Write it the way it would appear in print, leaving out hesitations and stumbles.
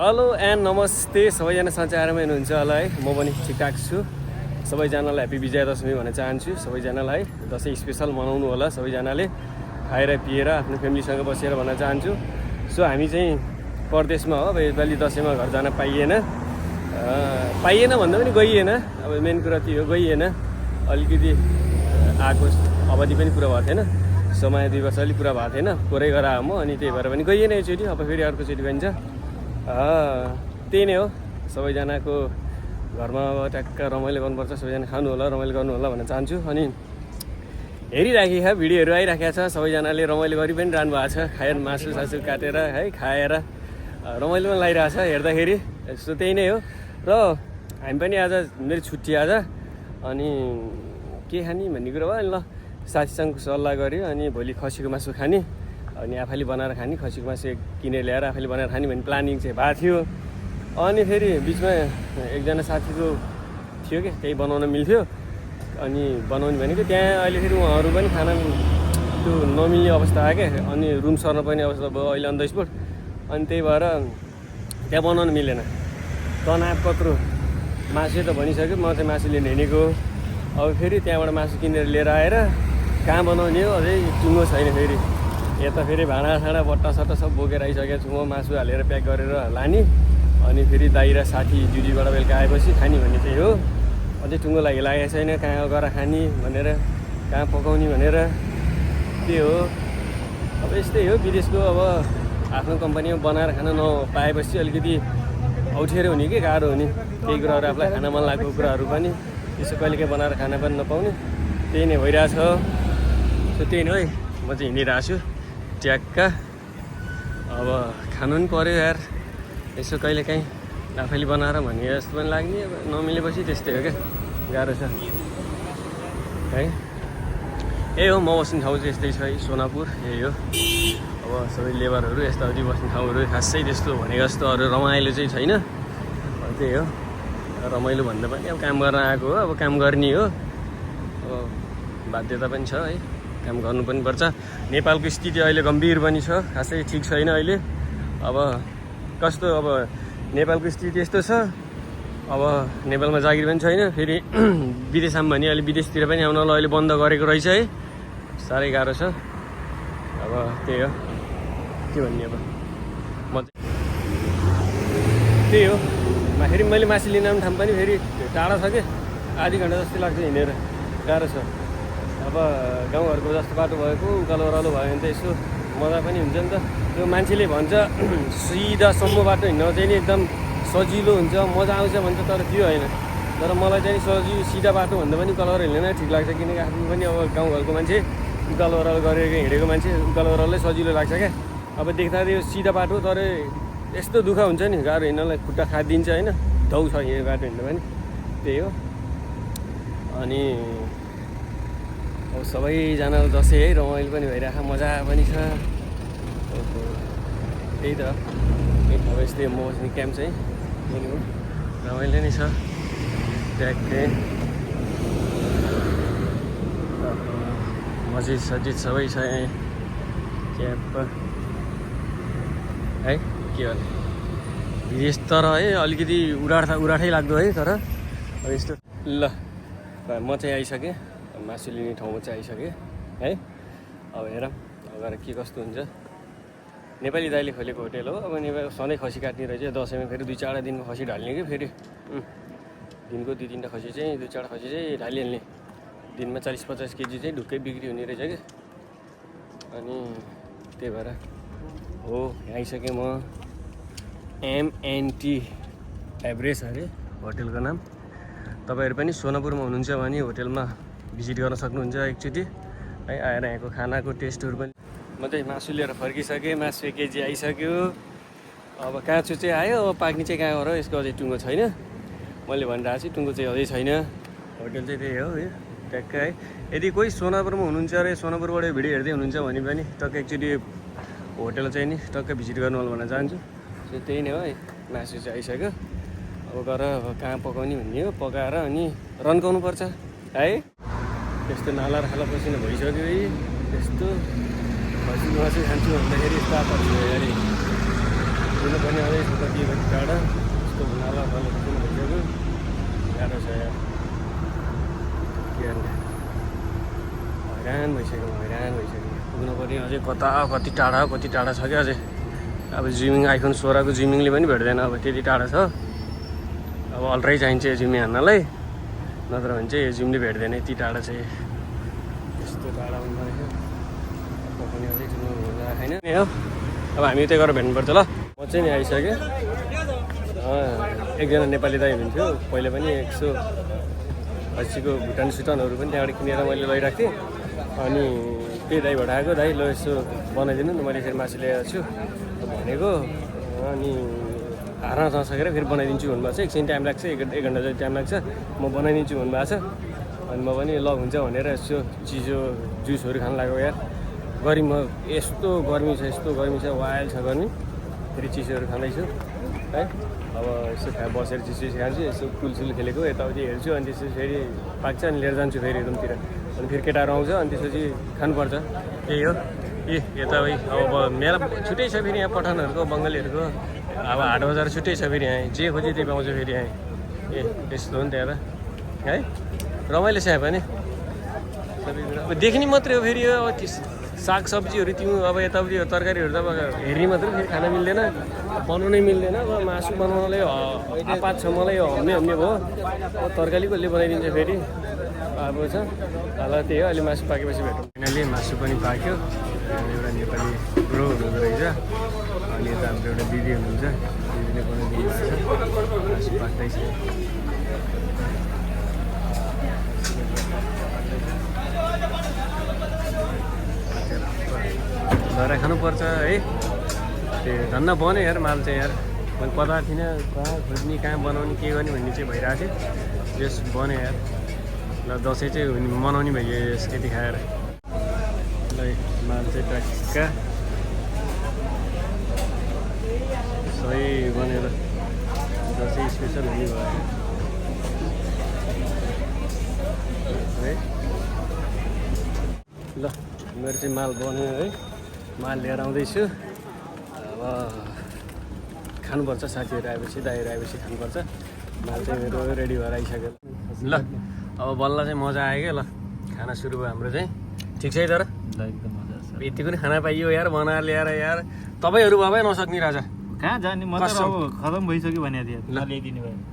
Hello and नमस्ते सबैजना सन्चै आरामै हुनुहुन्छ होला है। म पनि ठिकठाक छु। सबैजनालाई ह्याप्पी विजयादशमी भन्न चाहन्छु। सबैजनालाई दसैँ स्पेसल मनाउनु होला। सबैजनाले खाएर पिएर आफ्नो फ्यामिलीसँग बसेर भन्न चाहन्छु। सो हामी चाहिँ परदेशमा हो। अब यसपालि दसैँमा घर जान पाइएन भन्दा पनि गइएन। अब मेन कुरा त्यो हो, गइएन। अलिकति आएको अवधि पनि पुरा भएको थिएन, समय 2 वर्ष अलिक पुरा भएको थिएन, पुरै गरेर आयो म। अनि त्यही भएर पनि गइएन योचोटि। अब फेरि अर्कोचोटि गइन्छ। त्यही नै हो। सबैजनाको घरमा अब ट्याक्क रमाइलो गर्नुपर्छ। सबैजना खानु होला, रमाइलो गर्नु होला भन्न चाहन्छु। अनि हेरिराखेको छ, भिडियोहरू आइराखेको छ। सबैजनाले रमाइलो गरि पनि रहनु भएको छ। खाएर मासु काटेर है, खाएर रमाइलो पनि लागिरहेको छ हेर्दाखेरि। यस्तो त्यही नै हो। र हामी पनि आज मेरो छुट्टी आज। अनि के खाने भन्ने कुरो भयो। ल साथीसँग सल्लाह गऱ्यो। अनि भोलि खसीको मासु खाने, अनि आफैले बनाएर खाने। खसीको मासु किनेर ल्याएर आफैले बनाएर खाने भन्ने प्लानिङ चाहिँ भएको थियो। अनि फेरि बिचमा एकजना साथीको थियो कि त्यही बनाउन मिल्थ्यो। अनि बनाउने भनेको त्यहाँ अहिले फेरि उहाँहरू पनि खाना त्यो नमिल्ने अवस्था आयो क्या। अनि रुम सर्न पर्ने अवस्था भयो अहिले अन द स्पोट। अनि त्यही भएर त्यहाँ बनाउनु मिलेन। तनाव कत्रो मासु त भनिसक्यो, म चाहिँ मासु लिन हिँडेको। अब फेरि त्यहाँबाट मासु किनेर लिएर आएर कहाँ बनाउने हो, अझै टुङ्गो छैन। फेरि यता फेरि भाँडासाँडा बट्टासट्टा सब बोकेर आइसकेको छु म। मासु हालेर प्याक गरेर लाने। अनि फेरि दाइ र साथी ड्युटीबाट बेलुका आएपछि खाने भन्ने चाहिँ हो। अझै टुङ्गो लागेको छैन, कहाँ गएर खाने भनेर, कहाँ पकाउने भनेर। त्यही हो। अब यस्तै हो विदेशको। अब आफ्नो कम्पनीमा बनाएर खान नपाएपछि अलिकति अप्ठ्यारो हुने कि गाह्रो हुने। केही कुराहरू आफूलाई खान मन लागेको कुराहरू पनि त्यसो कहिलेकाहीँ बनाएर खान पनि नपाउने। त्यही नै भइरहेछ। सो त्यही नै है, म चाहिँ हिँडिरहेको छु ट्याक्क। अब खानु पनि पऱ्यो यार। यसो कहिलेकाहीँ आफैले बनाएर भने जस्तो पनि लाग्ने। अब नमिलेपछि त्यस्तै हो क्या, गाह्रो छ है। यही हो, म बस्ने ठाउँ चाहिँ यस्तै छ है, सोनापुर। यही हो। अब सबै लेबरहरू यताउति बस्ने ठाउँहरू खासै त्यस्तो भनेको जस्तो अरू रमाइलो चाहिँ छैन। त्यही हो, रमाइलो भन्दा पनि अब काम गर्न आएको हो। अब काम गर्ने हो। अब बाध्यता पनि छ है, काम गर्नु पनि पर्छ। नेपालको स्थिति अहिले गम्भीर पनि छ, खासै ठिक छैन अहिले। अब कस्तो, अब नेपालको स्थिति यस्तो छ। अब नेपालमा जागिर पनि छैन। फेरि विदेश आऊँ भने अहिले विदेशतिर पनि आउनलाई अहिले बन्द गरेको रहेछ है। साह्रै गाह्रो छ। अब त्यही हो, के भन्ने। अब म त्यही हो। फेरि मैले मासु लिन आउने ठाउँ पनि फेरि टाढा छ कि, आधी घन्टा जस्तो लाग्छ हिँडेर। गाह्रो छ। अब गाउँघरको जस्तो बाटो भएको उकालो ओह्रालो भयो भने त यसो मजा पनि हुन्छ नि त। त्यो मान्छेले भन्छ सिधा सम्म बाटो हिँड्न चाहिँ नि एकदम सजिलो हुन्छ, मजा आउँछ भन्छ। तर त्यो होइन। तर मलाई चाहिँ सिधा बाटो भन्दा पनि उकालो ओह्रालो हिँड्न ठिक लाग्छ। किनकि आफू पनि अब गाउँघरको मान्छे, उकालो ओह्रालो गरेर हिँडेको मान्छे, उकालो ओह्रालै सजिलो लाग्छ क्या। अब देख्दा यो सिधा बाटो, तर यस्तो दुःख हुन्छ नि, गाह्रो हिँड्नलाई खुट्टा खादिन्छ होइन। धौ छ यो बाटो हिँड्नु पनि। त्यही हो। अनि अब सबैजना दसैँ है, रमाइलो पनि भइरहेको, मजा पनि छ। त्यही त अब यस्तै म बस्ने क्याम्प चाहिँ यही हो, रमाइलो नै छ ट्याक्कै। मस्जिद सजिद सबै छ यहाँ क्याम्प है। के भने विदेश तर है अलिकति उराठै लाग्दो है। तर अब यस्तो ल म चाहिँ आइसकेँ, मासु लिने ठाउँमा चाहिँ आइसकेँ है। अब हेरौँ अब गएर के कस्तो हुन्छ। नेपाली दाइले खोलेको होटेल हो। अब नेपाल सधैँ खसी काट्ने रहेछ। दसैँमा फेरि 2-4 दिनमा खसी ढाल्ने कि। फेरि दिनको 2-3टा खसी चाहिँ, 2-4 खसी चाहिँ ढालिहाल्ने। दिनमा 40-50 केजी चाहिँ ढुक्कै बिक्री हुने रहेछ कि। अनि त्यही भएर हो आइसकेँ म। MNT एभरेज अरे होटेलको नाम। तपाईँहरू पनि सोनापुरमा हुनुहुन्छ भने होटेलमा भिजिट गर्न सक्नुहुन्छ एकचोटि है। आएर यहाँको खानाको टेस्टहरू पनि। म चाहिँ मासु लिएर फर्किसकेँ। मासु 1 केजी आइसक्यो। अब काँचो चाहिँ आयो, अब पाक्ने चाहिँ कहाँ हो र। यसको अझै टुङ्गो छैन। मैले भनिरहेको छु टुङ्गो चाहिँ अझै छैन। होटेल चाहिँ त्यही हो यो ट्याक्कै है। यदि कोही सोनापुरमा हुनुहुन्छ र सोनापुरबाट भिडियो हेर्दै हुनुहुन्छ भने पनि टक्क एकचोटि होटेल चाहिँ नि टक्क भिजिट गर्नु होला भन्न चाहन्छु। सो त्यही नै हो है। मासु चाहिँ आइसक्यो। अब गएर अब कहाँ पकाउने भन्ने हो, पकाएर अनि रन्काउनु पर्छ है। त्यस्तो नाला र खाला पसिना भइसक्यो है। त्यस्तो खसी मासु खान्छु भन्दाखेरि यस्तो आपत्ति भयो अरे। भेटिनु पनि अझै कति टाढा यस्तो नाला पनि भइसक्यो गाह्रो छ यार के गर्ने हैरान भइसक्यो पुग्नु पर्ने अझै कति टाढा छ क्या अझै अब जिमिङ आइफोन 16 को जिमिङले पनि भेट्दैन अब त्यति टाढा छ अब अल्ट्रै चाहिन्छ यो जिमी हान्नलाई नत्र भने चाहिँ यो जिमले भेट्दैन यति टाढा चाहिँ यस्तो टाढा हुनु परेको पनि अझै जुम्नु छैन हो अब हामी त्यही गरेर भेट्नुपर्छ ल म चाहिँ नि आइसकेँ एकजना नेपाली दाइ हुनुहुन्थ्यो पहिले पनि 180 को भुटानहरू पनि त्यहाँबाट किनेर मैले लैरहेको थिएँ अनि त्यही दाइबाट आएको दाइ ल यसो बनाइदिनु न मैले फेरि मासु ल्याएको छु भनेको अनि हार्न नसकेर फेरि बनाइदिन्छु भन्नुभएको छ एकछिन टाइम लाग्छ एक घन्टा जति टाइम लाग्छ म बनाइदिन्छु भन्नुभएको छ अनि म पनि ल हुन्छ भनेर यसो चिसो जुसहरू खान लाग्यो यार गर्मी यस्तो गर्मी छ वाइल्ड छ गर्मी फेरि चिसोहरू खाँदैछु है अब यसो बसेर चिसो खान्छु यसो कुलसुल खेलेको यताउति हेर्छु अनि त्यसपछि फेरि पाक्छ अनि लिएर जान्छु फेरि रुमतिर अनि फेरि केटाहरू आउँछ अनि त्यसपछि खानुपर्छ त्यही हो यता अब मेला छुट्टै छ फेरि यहाँ पठानहरूको बङ्गालीहरूको अब हाट बजार छुट्टै छ फेरि यहाँ जे खोज्यो त्यही पाउँछ फेरि यहाँ यस्तो हो नि त्यहाँ त है रमाइलो छ यहाँ पनि सबै कुरा अब देख्ने मात्रै हो फेरि यो साग सब्जीहरू त्यो अब यताउति तरकारीहरू त अब हेर्ने मात्रै फेरि खान मिल्दैन बनाउनै मिल्दैन अब मासु बनाउनलाई आपात छ मलाई हम्ने भयो अब तरकारी कसले बनाइदिन्छ फेरि अब छ अब त्यही हो अहिले मासु पाकेपछि भेटौँ फाइनली मासु पनि पाक्यो एउटा नेपाली ब्रो हुनुहुँदो रहेछ अनि यता हाम्रो एउटा दिदी हुनुहुन्छ दिदीले बनाइदिनु भएको छ मासु पाक्दैछ भएर खानुपर्छ है त्यो धन्न बन्यो यार माल चाहिँ यार मैले पता थिइनँ कहाँ खोज्ने कहाँ बनाउने के गर्ने भन्ने चाहिँ भइरहेको थियो यस बन्यो यार ल दसैँ चाहिँ मनाउने भइयो यस त्यति खाएर ल माल चाहिँ टक्का सही बनेर दसैँ स्पेसल हुने भयो है ल मेरो चाहिँ माल बन्यो है माल लिएर आउँदैछु अब खानुपर्छ साथीहरू आएपछि दाइहरू आएपछि खानुपर्छ माल चाहिँ मेरो रेडी भएर आइसक्यो ल अब बल्ल चाहिँ मजा आयो क्या ल खाना सुरु भयो हाम्रो चाहिँ ठिक छ है तर एकदम मजा छ यति पनि खाना पाइयो यार बनाएर ल्याएर यार तपाईँहरू भए नसक्ने राजा कहाँ जाने मतलब अब खतम भइसक्यो भने ल्याइदिनु भयो